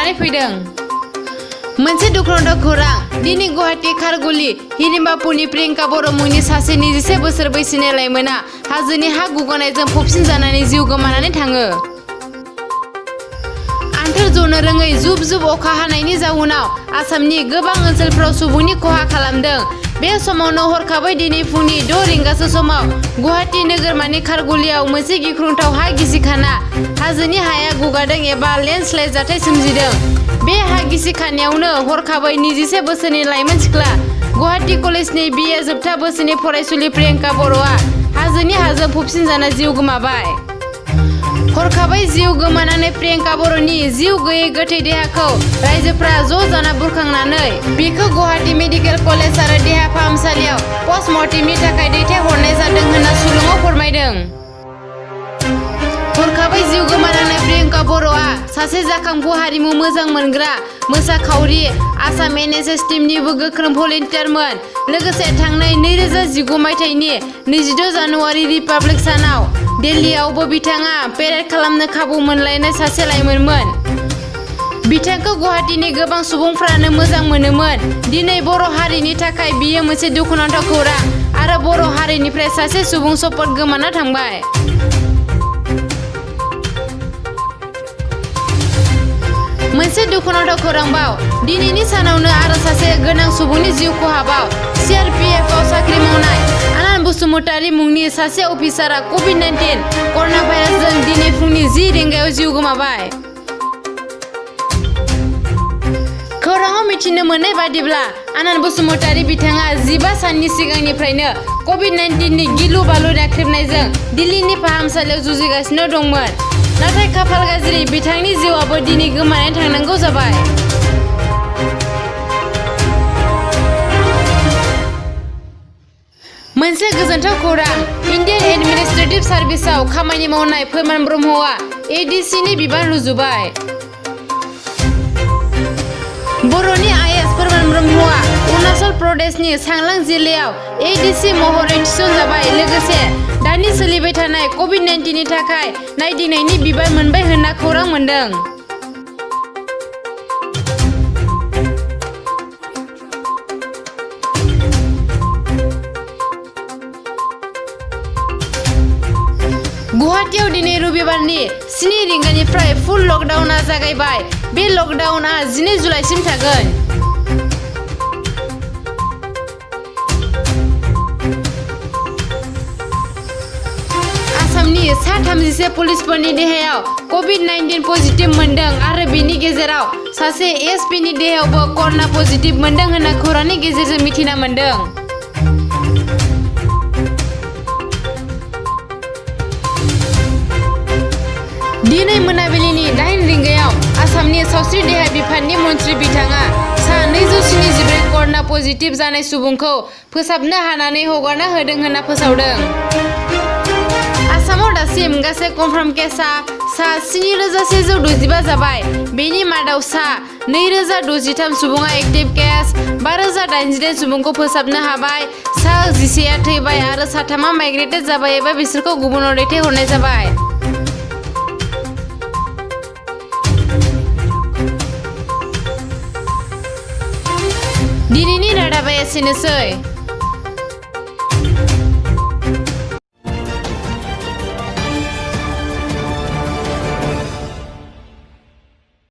जानानै फैदों। मोनसे दुखुनांथाव खौरां दिनै गुवाहाटी खारगुली हिरिम्बापुरनि प्रियंका बर' मुंनि सासे 27 बोसोर बैसोनि लाइमोना हाजोनि हा गुगानायजों फबसिन जानानै जिउ गोमानानै थाङो। आन्थोर जनो रोङै जुब जुब अखा हानायनि जाउनाव आसामनि गोबां ओनसोलफोराव सुबुंनि खहा खालामदों। बे समावनो हरखाबै दिनै फुंनि 6 रिंगासो समाव गुवाहाटी नोगोरमानि खारगुलीयाव मोनसे गिख्रंथाव हा गिसिखाना हाजोनि हाया गुगादों एबा लेन्डस्लाइड जाथाय सोमजिदों। बे हा गिसिखानायावनो हरखाबै 21 बोसोरनि लाइमोन सिख्ला गुवाहाटी कलेजनि BA जोबथा बोसोरनि फरायसुलि प्रियंका बर'आ हाजोनि हाजों फबसिन जाना जिउ गोमाबाय। हरखाबै जिउ गोमानानै प्रियंका बर'नि जिउ गैयै गोथै देहाखौ रायजोफ्रा ज' जाना बुरखांनानै बिखौ गुवाहाटी मेडिकेल कलेज आरो देहा फाहामसालियाव पस्टमर्टेमनि थाखाय दैथायहरनाय जादों होनना सुलुङाव फोरमायदों। हरखाबै जिउ गोमानानै प्रियंका बर'आ सासे जाखांफु हारिमु मोजां मोनग्रा मोसाखावरि आसाम NSS टीमनिबो गोख्रों भलन्टियारमोन। लोगोसे थांनाय 2019 मायथाइनि 26 जानुवारि रिपाब्लिक सानाव दिल्लीयावबो बिथाङा पेरेड खालामनो खाबु मोनलायनाय सासे लाइमोनमोन। बिथांखौ गुवाहाटीनि गोबां सुबुंफ्रानो मोजां मोनोमोन। दिनै बर' हारिनि थाखाय बियो मोनसे दुखुनांथाव खौरां आरो बर' हारिनिफ्राय सासे सुबुं सम्पद गोमाना थांबाय। मोनसे दुखुनांथाव खौरांबाव दिनैनि सानावनो आरो सासे गोनां सुबुंनि जिउ खहाबाव CRPFआव साख्रि मावनाय आनान बसुमतारी मुंनि सासे अफिसारा COVID-19 कर'ना भाइरासजों दिनै फुंनि 10 रिंगायाव जिउ गोमाबाय। खौराङाव मिथिनो मोननाय बादिब्ला आनान बसुमतारी बिथाङा 15 साननि सिगांनिफ्रायनो COVID-19 नि गिलु बालु नाख्रेबनायजों दिल्लीनि फाहामसालियाव जुजिगासिनो दंमोन। नाथाय खाफाल गाज्रि बिथांनि जिउआबो दिनै गोमानानै थांनांगौ जाबाय। मोनसे गोजोनथाव खौरां इन्डियान एडमिनिस्ट्रेटिभ सार्भिसआव खामानि मावनाय फोरमान ब्रह्मआ ADC नि बिबान रुजुबाय। बर'नि IAS फोरमान ब्रह्मआ अरुणाचल प्रदेशनि चांलां जिल्लायाव ADC महरै थिसनजाबाय। लोगोसे दानि सोलिबाय थानाय COVID-19 नि थाखाय नायदिंनायनि बिबान मोनबाय होनना खौरां मोनदों। गुवाहाटीयाव दिनै रबिबारनि 7 रिंगानिफ्राय फुल लकडाउनआ जागायबाय। बे लकडाउनआ 12 जुलाइसिम थागोन। आसामनि सा 31 पुलिसफोरनि देहायाव COVID-19 पजिटिभ मोनदों आरो बेनि गेजेराव सासे SP नि देहायावबो कर'ना पजिटिभ मोनदों होनना खौरांनि गेजेरजों मिथिना मोनदों। दिनै मोनाबिलिनि 8 रिंगायाव आसामनि सावस्रि देहा बिफाननि मन्थ्रि बिथाङा सा 274 कर'ना पजिटिभ जानाय सुबुंखौ फोसाबनो हानानै हगारना होदों होनना फोसावदों। आसामाव दासिम गासै कनफार्म केसआ सा 7165 जाबाय। बेनि मादाव सा 2063 सुबुङा एक्टिभ केस, 5088 सुबुंखौ फोसाबनो हाबाय, सा 11आ थैबाय आरो सा 3आ माइग्रेटेड जाबाय एबा बिसोरखौ गुबुनाव दैथायहरनाय जाबाय। दिनैनि रादाबा एसेनोसै।